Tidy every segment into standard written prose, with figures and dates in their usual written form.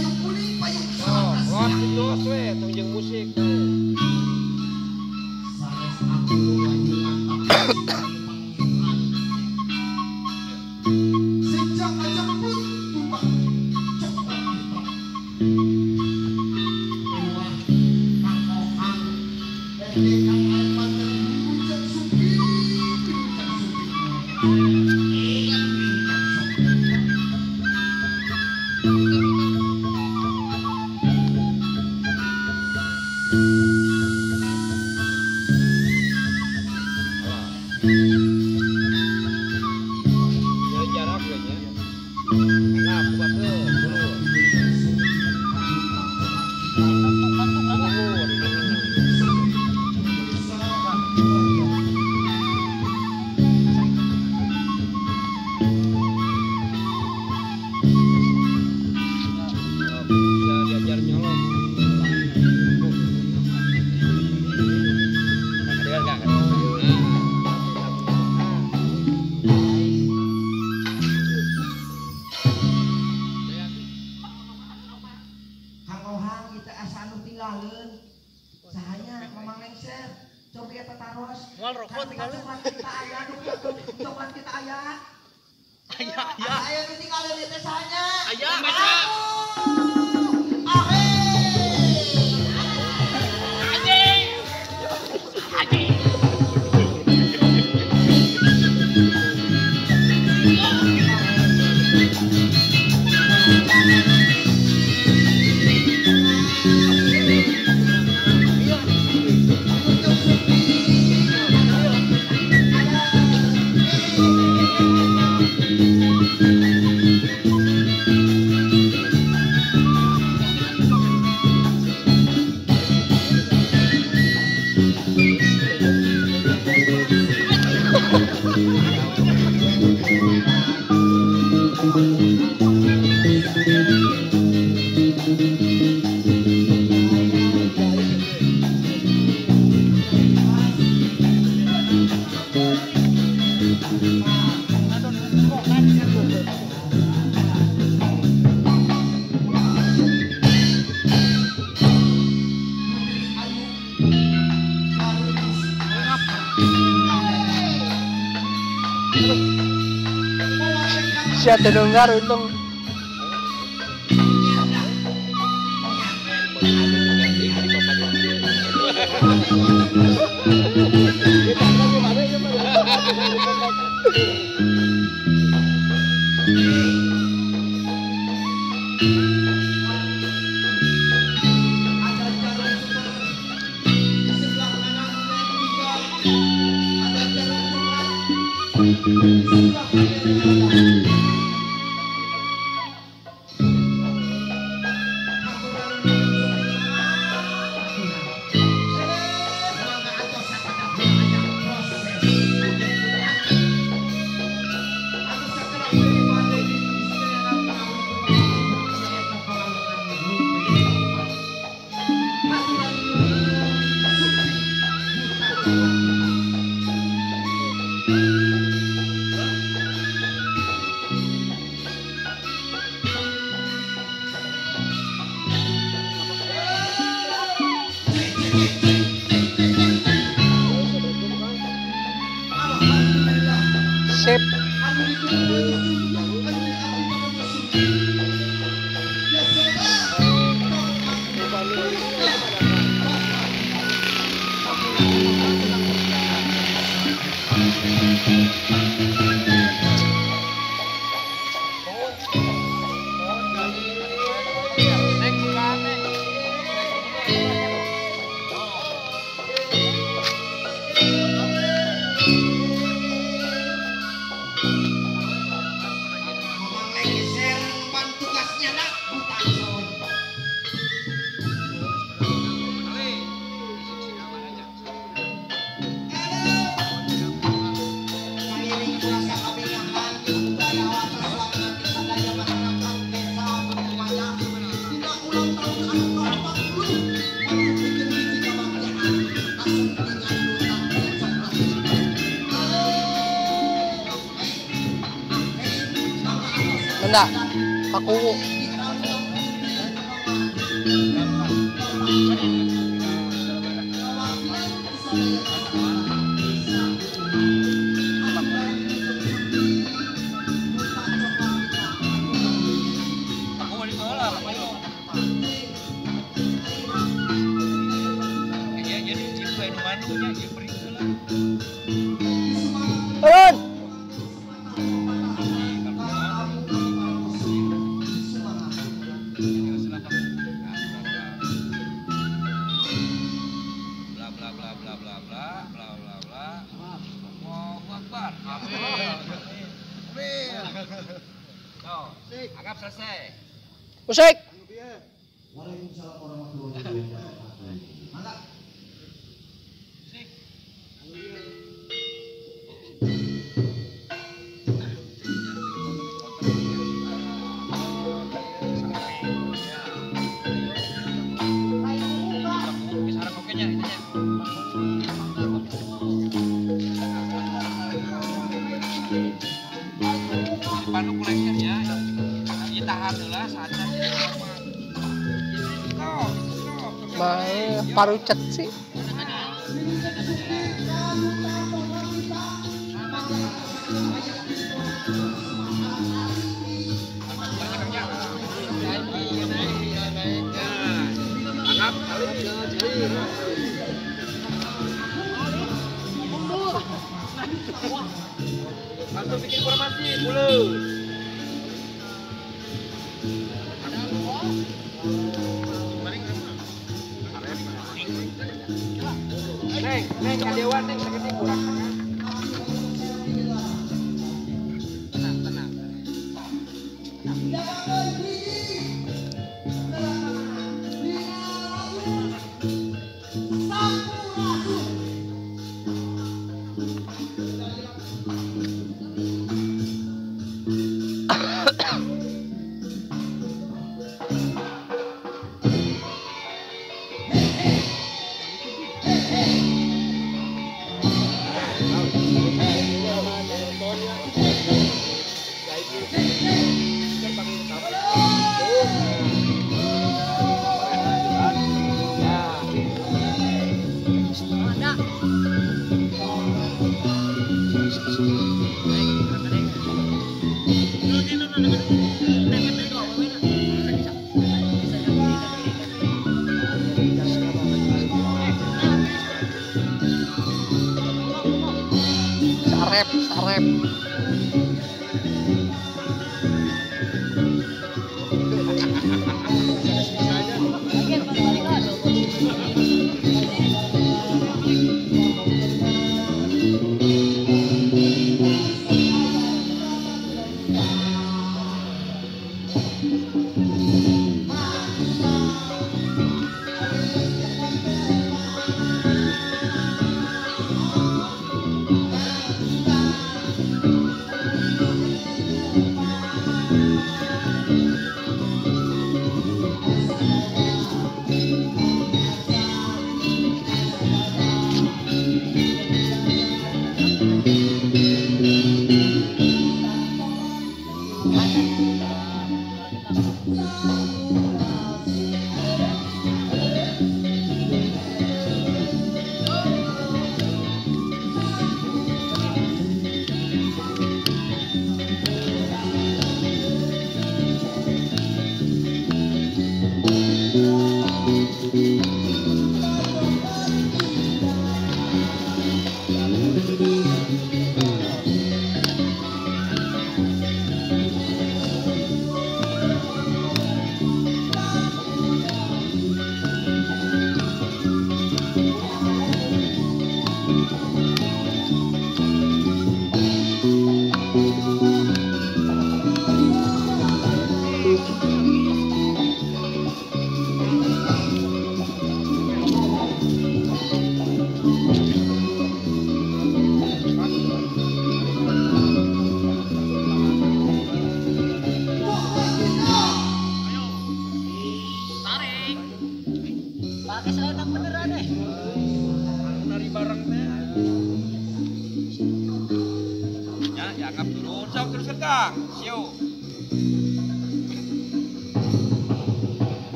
Payung kuning payung Oh, los los we tong jeung musik. Sanes aku mantap. Sejak aja pun tumbang cepat kita. Wah, Kang Ohang, oke Kang Aiman dan Wilujeng Sumping, Wilujeng Sumping. Wilujeng Sumping. Ya jarak we nya. Nah, buka tuh dulu. Bisa diajar nyolong. Dengar enggak? Kang Ohang kita asa anu tinggaleun. Sahanya Mamang Lengser, cobi eta taros. Moal rokok tinggaleun. Coklat kita aya nu coklat kita aya. Aya, aya. Aya nu tinggaleun ieu teh sahanya. Aya. Ahe. Anjing. Anjing. Sia dengar untung. Ada jarum super di sebelah kanan tiga, ada jarum coklat di sebelah kiri. Sip. Mamang Lengser ban tugasnya nak buta son. Kairing kurasa kabingahan budaya atas nanti sadaya masyarakat desa Batu dina ulang tahun anu ka-40 pangupikeun hiji kabagjaan kasumpingan duta coklat. Benda, paku. Turun. Bla bla bla bla bla bla bla bla bla. Allahu Akbar. Amin. Amin. Anggap selesai. Musik. Waalaikumsalam warahmatullahi wabarakatuh. Mangga. Musik. Dipandu kolektornya, ditahan dulu saatnya. Mae parucet sih. Langsung bikin formasi, mulus. Neng, neng, kadewan, neng, sakitnya kurang. Tenang, tenang. Sarep, sarep.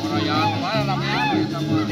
Orang yang mana namanya sama.